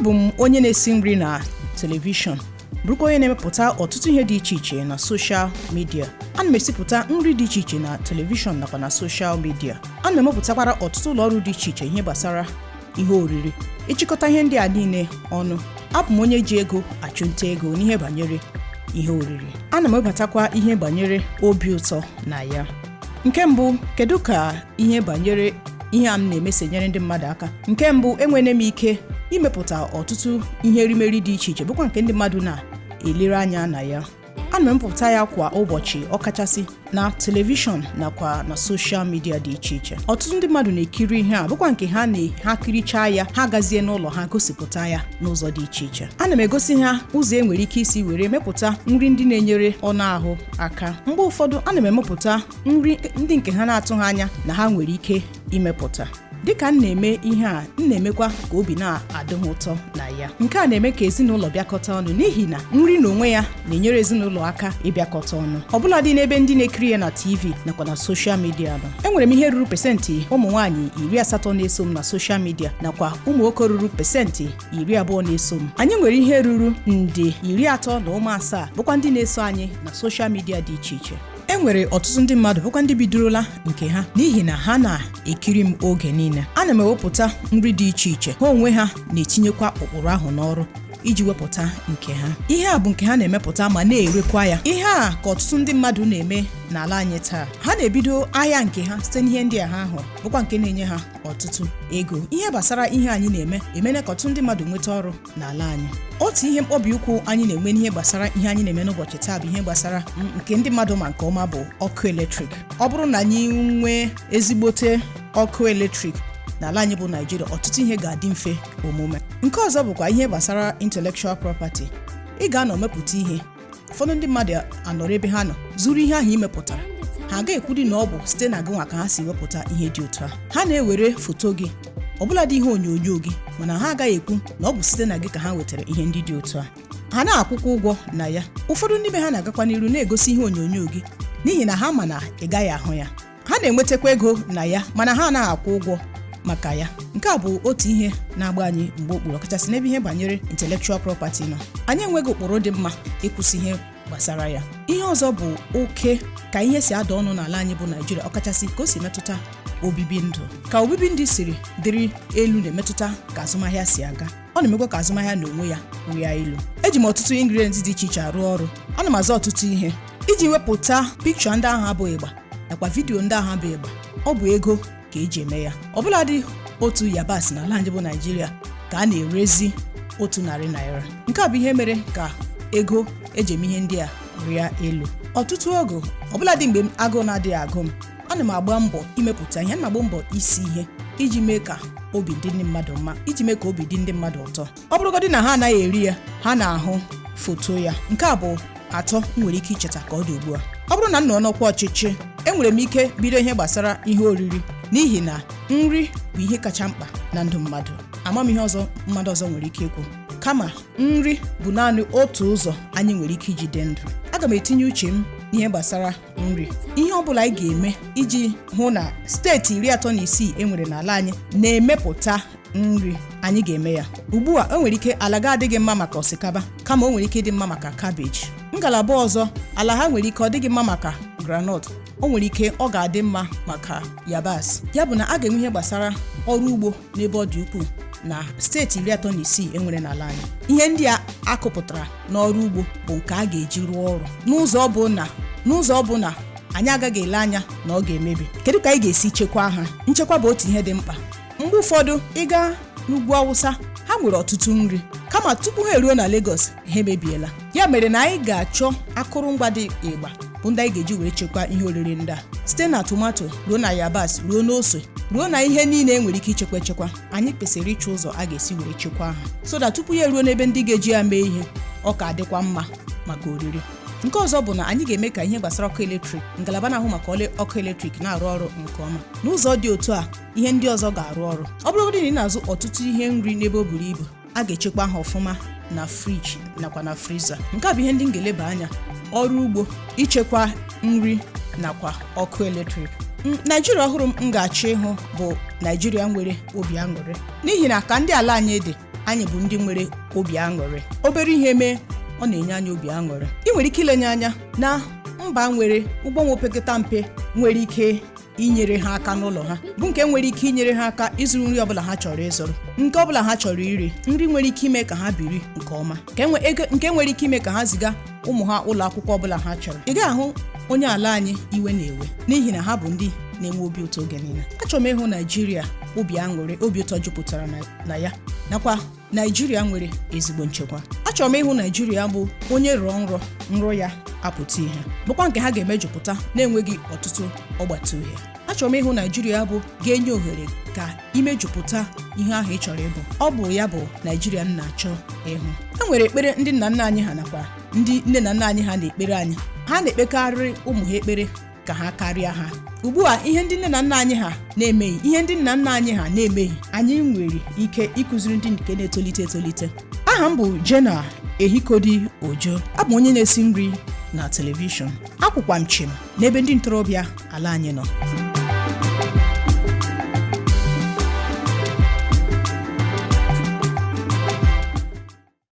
Abụ m onye na-esi nri na telivishọn, bụrụkwa onye na-emepụta ọtụtụ ihe dị iche iche na social media. Ana m esipụta nri dị iche iche na telivishọn nakwa na social media. Ana m emepụtakwara ọtụtụ ụlọ ọrụ dị iche iche ihe gbasara ihe oriri. Ịchịkọta ihe ndị a niile ọnụ, abụ m onye ji ego achụnta ego n'ihe banyere ihe oriri. Ana m ewebatakwa ihe banyere obi ụtọ na ya. Nke mbụ, kedu ka ihe banyere ihe a m na-eme si enyere ndị mmadụ aka? Nke mbụ, enwere m ike imepụta ọtụtụ ihe erimeri dị iche iche, bụkwa nke ndị mmadụ na-elere anya na ya. Ana m emepụta ya kwa ụbọchị, ọkachasị na telivishọn nakwa na social media dị iche iche. Ọtụtụ ndị mmadụ na-ekiri ihe a, bụkwa nke ha na ha kirichaa ya, ha gazie n'ụlọ ha gosipụta ya n'ụzọ dị iche iche. Ana m egosi ha ụzọ e nwere ike isi were mepụta nri ndị na-enyere ọnụ ahụ aka. Mgbe ụfọdụ, ana m emepụta nri ndị nke ha na-atụghị anya na ha nwere ike imepụta. Dịka m na-eme ihe a, m na-emekwa ka obi na-adị ha ụtọ na ya. Nke a na-eme ka ezinụlọ bịakọta ọnụ, n'ihi na nri n'onwe ya na-enyere ezinụlọ aka ịbịakọta ọnụ, ọbụladị n'ebe ndị na-ekiri ya na TV nakwa na social media nọ. Enwere m ihe ruru 80% ụmụ nwaanyị na-eso m na social media, nakwa ụmụ nwoke ruru 20% na-eso m. Anyị nwere ihe ruru nde 37 bụkwa ndị na-eso anyị na social media dị iche iche. E nwere ọtụtụ ndị mmadụ bụkwa ndị bidorola nke ha n'ihi na ha na-ekiri m oge niile. Ana m ewepụta nri dị iche iche, ha onwe ha na-etinyekwa ụkpụrụ ahụ n'ọrụ iji wepụta nke ha. Ihe a bụ nke ha na-emepụta ma na-erekwa ya. Ihe a ka ọtụtụ ndị mmadụ na-eme n'ala anyị taa. Ha na-ebido ahịa nke ha site n'ihe ndị a ha hụrụ, bụkwa nke na-enye ha ọtụtụ ego. Ihe gbasara ihe anyị na-eme emene ka ọtụtụ ndị mmadụ nweta ọrụ n'ala anyị. Otu ihe mkpọbi ụkwụ anyị na-enwe n'ihe gbasara ihe anyị na-eme n'ụbọchị taa bụ ihe gbasara nke ndị mmadụ ma nke ọma, bụ ọkụ eletrik. Ọ bụrụ na anyị nwee ezigbote ọkụ eletrik n'ala anyị bụ Naijiria, ọtụtụ ihe ga-adị mfe omume. Nke ọzọ bụkwa ihe gbasara intellectual property. Ị ga-anọ mepụta ihe, ụfọdụ ndị mmadụ anọrọ ebe ha nọ zuru ihe ahụ ị mepụtara. Ha ga-ekwuri na ọ bụ site na gị nwa ka ha si wepụta ihe dị otu a. Ha na-ewere foto gị, ọbụladị ihe onyonyo gị, mana ha agaghị ekwu na ọ bụ site na gị ka ha nwetara ihe ndị dị otu a. Ha na-akwụkwọ ụgwọ na ya. Ụfọdụ n'ime ha na-agakwa n'iru na-egosi ihe onyonyo gị n'ihi na ha ma na ị gaghị ahụ ya. Ha na-enwetakwa ego na ya, mana ha anaghị akwụ ụgwọ maka ya. Nke a bụ otu ihe na-agba anyị mgbe okpuru, ọkachasị n'ebe ihe banyere intellectual property nọ. Anyị enweghị ụkpụrụ dị mma ịkwụsị ihe gbasara ya. Ihe ọzọ bụ oke ka ihe si ada ọnụ n'ala anyị bụ Naijiria, ọkachasị ka o si metụta obibi ndụ. Ka obibi ndụ siri dịrị elu na-emetụta ka azụmahịa si aga. Ọ na-emekwa ka azụmahịa n'onwe ya rịa elu. Eji m ọtụtụ ingredients dị iche iche arụ ọrụ. Ana m azụ ọtụtụ ihe iji wepụta pikchọ ndị ahụ abụghị ịgba nakwa vidiyo ndị ahụ abụghị ịgba. Ọ bụ ego ka eji eme ya. Ọbụladị otu yabasị n'ala anyị bụ Naijiria ka a na-erezi ₦100. Nke a bụ ihe mere ka ego eji eme ihe ndị a rịa elu. Ọtụtụ oge, ọbụladị mgbe m agụụ na-adịghị agụ m, ana m agba mbọ imepụta ihe, ana m agba mbọ isi ihe iji mee ka obi dị ndị mmadụ mma, iji mee ka obi dị ndị mmadụ ụtọ. Ọ bụrụgodị na ha anaghị eri ya, ha na-ahụ foto ya. Nke a bụ atọ m nwere ike icheta ka ọ dị ugbu a. Ọ bụrụ na m nọ n'ọkwa ọchịchị, enwere m ike bido ihe gbasara ihe oriri, n'ihi na nri bụ ihe kacha mkpa na ndụ mmadụ. Ama m ihe ọzọ mmadụ ọzọ nwere ike ikwu, kama nri bụ naanị otu ụzọ anyị nwere ike iji dị ndụ. Aga m etinye uche m n'ihe gbasara nri. Ihe ọ bụla anyị ga-eme iji hụ na steeti 36 e nwere n'ala anyị na-emepụta nri, anyị ga-eme ya. Ugbu a, o nwere ike ala ga adịghị mma maka osikapa, kama o nwere ike ịdị mma maka kabeji. Ngalaba ọzọ, ala ha nwere ike ọ dịghị mma maka groundnut, o nwere ike ọ ga-adị mma maka yabasị. Ya bụ na a ga-enwe ihe gbasara ọrụ ugbo n'ebe ọ dị ukwuu na steeti 36 e nwere n'ala anyị. Ihe ndị a akụpụtara n'ọrụ ugbo bụ nke a ga-eji rụọ ọrụ n'ụzọ ọ bụ na anyị agaghị ele anya na ọ ga-emebi. Kedu ka anyị ga-esi chekwaa ha? Nchekwa bụ otu ihe dị mkpa. Mgbe ụfọdụ, ị gaa n'ugwu Awụsa, ha nwere ọtụtụ nri, kama tupu ha eruo na Lagos, ha emebiela. Ya mere na anyị ga-achọ akụrụngwa dị ịgba bụ ndị anyị ga-eji were chekwaa ihe oriri ndị a, site na tomato ruo na yabasị, ruo na ose, ruo na ihe niile e nwere ike ichekwa echekwa. Anyị kwesịrị ịchọ ụzọ a ga-esi were chekwaa ha, so that tupu ya eruo n'ebe ndị ga-eji ya mee ihe, ọ ka adịkwa mma maka oriri. Nke ọzọ bụ na anyị ga-eme ka ihe gbasara ọkụ eletrik, ngalaba na-ahụ maka ọkụ eletrik na-arụ ọrụ nke ọma. N'ụzọ dị otu a, ihe ndị ọzọ ga-arụ ọrụ. Ọ bụrụgodị na ị na-azụ ọtụtụ ihe nri n'ebe o buru ibu, a ga-echekwa ha ọfụma na friji nakwa na freezer. Nke a bụ ihe ndị m ga-eleba anya: ọrụ ugbo, ichekwa nri nakwa ọkụ eletrik. Naijiria ọhụrụ m ga-achọ ịhụ bụ Naijiria nwere obi aṅụrị, n'ihi na ka ndị ala anyị dị, anyị Anyị bụ ndị nwere obi aṅụrị. Obere ihe mee, ọ na-enye anyị obi aṅụrị. Ị nwere ike ilenye anya na mba nwere ụgbọ nwa opekata mpe nwere ike inyere ha aka n'ụlọ ha, bụ nke nwere ike inyere ha aka ịzụrụ nri ọbụla ha chọrọ ịzụrụ, nke ọbụla ha chọrọ iri, nri nwere ike ime ka ha biri nke ọma, ego nke nwere ike ime ka ha ziga ụmụ ha ụlọ akwụkwọ ọbụla ha chọrọ. Ị ga-ahụ onye ala anyị iwe na-ewe, n'ihi na ha bụ ndị na-enwe obi ụtọ oge niile. Achọrọ m ịhụ Naijiria obi aṅụrị, obi ụtọ jupụtara na ya, nakwa Naijiria nwere ezigbo nchekwa. Achọrọ m ịhụ Naijiria bụ onye rọọ nrọ, nrọ ya apụta ihe, bụkwa nke ha ga-emejupụta na-enweghị ọtụtụ ọgbata uhie. Achọrọ m ịhụ Naijiria bụ ga-enye ohere ka imejupụta ihe ahụ ị chọrọ ịbụ. Ọ bụ ya bụ Naijiria m na-achọ ịhụ. E nwere ekpere ndị nna nna anyị ha nakwa ndị nne na nna anyị ha na-ekpere anyị. Ha na-ekpekarị ụmụ ha ekpere ka ha karịa ha. Ugbu a, ihe ndị nne na nna anyị ha na-emeghị, ihe ndị nna nna anyị ha na-emeghị, anyị nwere ike ịkụziri ndị nke na-etolite etolite. Aha m bụ Jenna Ehikodi Ojo. Abụ onye na-esi nri na telivishọn. Akwụkwa m chim n'ebe ndị ntorobịa ala anyị nọ.